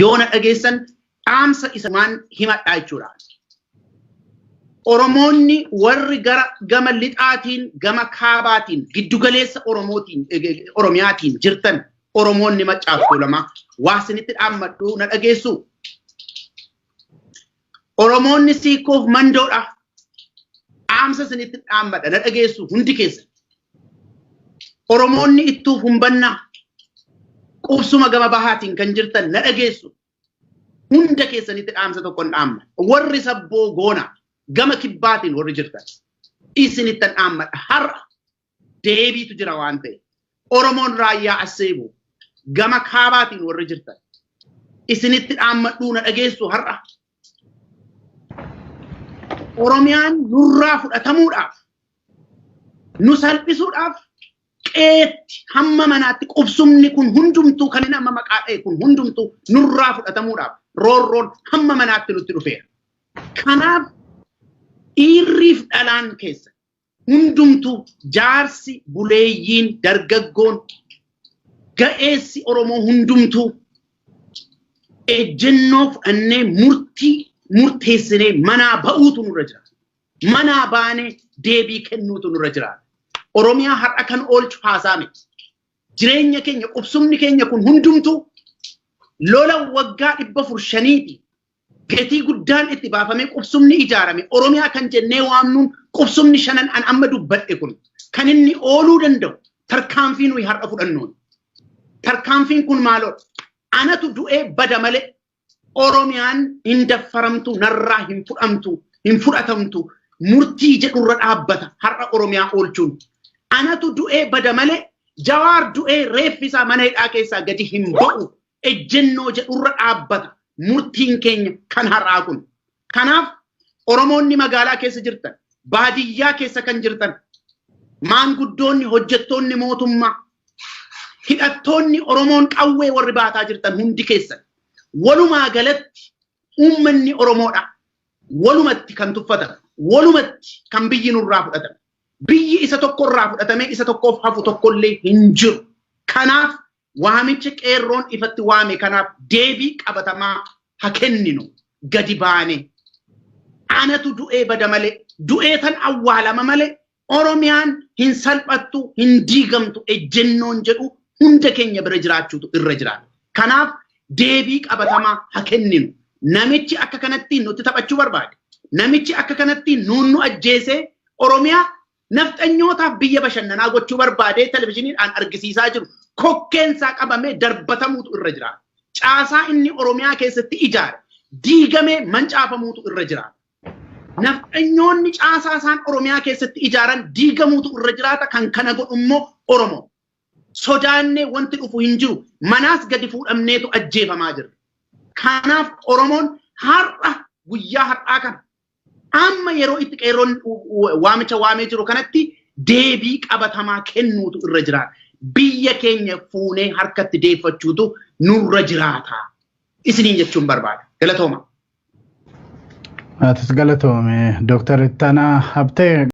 Yoo na dhageessan dhaamsa isumaan himadhaa jechuudha. Oromoonni warri gara gama lixaatiin, gama kaabaatiin, giddugaleessa Oromootiin, Oromiyaatiin jirtan, Oromoonni Maccaaf Tuulamaa, waa isinitti dhaammadhu, na dhageessu. Oromoonni Siikoof Mandoodha. Dhaamsa isinitti dhaammadha, na dhageessu hundi keessa. Oromoonni Ittuuf Humbannaa, qubsuma gama bahaatiin kan jirtan, na dhageessu. Hunda keessanitti dhaamsa tokko hin dhaammadha. Warri Sabboo Goona gama kibbaatiin warri jirtan, isinittan dhaammadha. Har'a deebiitu jira waan ta'e. Oromoon Raayyaa Asseeboo gama kaabaatiin warri jirtan, isinitti dhaammadhuu, na dhageessu har'a. Oromiyaan nurraa fudhatamuudhaaf, nu salphisuudhaaf, qeetti hamma manaatti qubsumni kun hundumtuu, kan inni amma maqaa dha'e kun hundumtuu nurraa fudhatamuudhaaf roorroon hamma manaatti nutti dhufeera. Kanaaf dhiirriif dhalaan keessa hundumtuu, jaarsi, buleeyyiin, dargaggoon, ga'eessi Oromoo hundumtuu ejjennoo fudhannee, murtii murteessinee manaa ba'uutu nurra jira. Manaa baanee deebii kennuutu nurra jira. Oromiyaa har'a kan oolchu haasaa miti. Jireenya keenya, qubsumni keenya kun hundumtuu lola waggaa 405ti. Gatii guddaan itti baafamee qubsumni ijaarame Oromiyaa kan jennee waamnuun, qubsumni shanan an amma dubbadhe kun kan inni ooluu danda'u tarkaanfii nuyi har'a fudhannuun. Tarkaanfiin kun maaloodha? Anatu du'ee bada malee Oromiyaan hin daffaramtu, narraa hin fudhamtu, hin fudhatamtu murtii jedhurra dhaabbata har'a Oromiyaa oolchuun. Anatu du'ee bada malee Jawaar du'ee reeffi isaa mana hidhaa keessaa gadi hin ba'u ejjennoo jedhurra dhaabbata murtiin keenya kan har'aa kun. Kanaaf Oromoonni magaalaa keessa jirtan, baadiyyaa keessa kan jirtan, maanguddoonni, hojjettoonni mootummaa, hidhattoonni Oromoon qawwee warri baataa jirtan hundi keessan, walumaa galatti uummanni Oromoodha. Walumatti kan tuffatan, walumatti kan biyyi nurraa fudhatan. Biyyi isa tokko irraa fudhatamee isa tokkoof hafu tokkollee hin jiru. Kanaaf waamicha qeerroon ifatti waame kanaaf deebii qabatamaa ha kenninu gadi baane. Anatu du'ee bada malee, du'ee tan awwaalama malee Oromiyaan hin salphattu, hin diigamtu ejjennoon jedhu hunda keenya bira jiraachuutu irra jiraata. Kanaaf deebii qabatamaa ha kenninu. Namichi akka kanatti nutti taphachuu barbaade. Namichi akka kanatti nuun nu ajjeesee Oromiyaa nafxanyootaaf biyya bashannanaa gochuu barbaadee televizhiniidhaan argisiisaa jiru kokkeensaa qabamee darbatamuutu irra jiraata. Caasaa inni Oromiyaa keessatti ijaare diigamee mancaafamuutu irra jiraata. Nafxanyoonni caasaa isaan Oromiyaa keessatti ijaaran diigamuutu irra jiraata, kan kana godhu immoo Oromoo. Sodaannee wanti dhufu hin jiru. Manaas gadi fuudhamneetu ajjeefamaa jirra. Kanaaf Oromoon har'a, guyyaa har'aa kana, amma yeroo itti qeerroon waamicha waamee jiru kanatti deebii qabatamaa kennuutu irra jiraata. Biyya keenya fuunee harkatti deeffachuutu nurra jiraata. Isiniin jechuun barbaada. Galatooma. Atis galatoome, Dooktar Ittaanaa Habtee.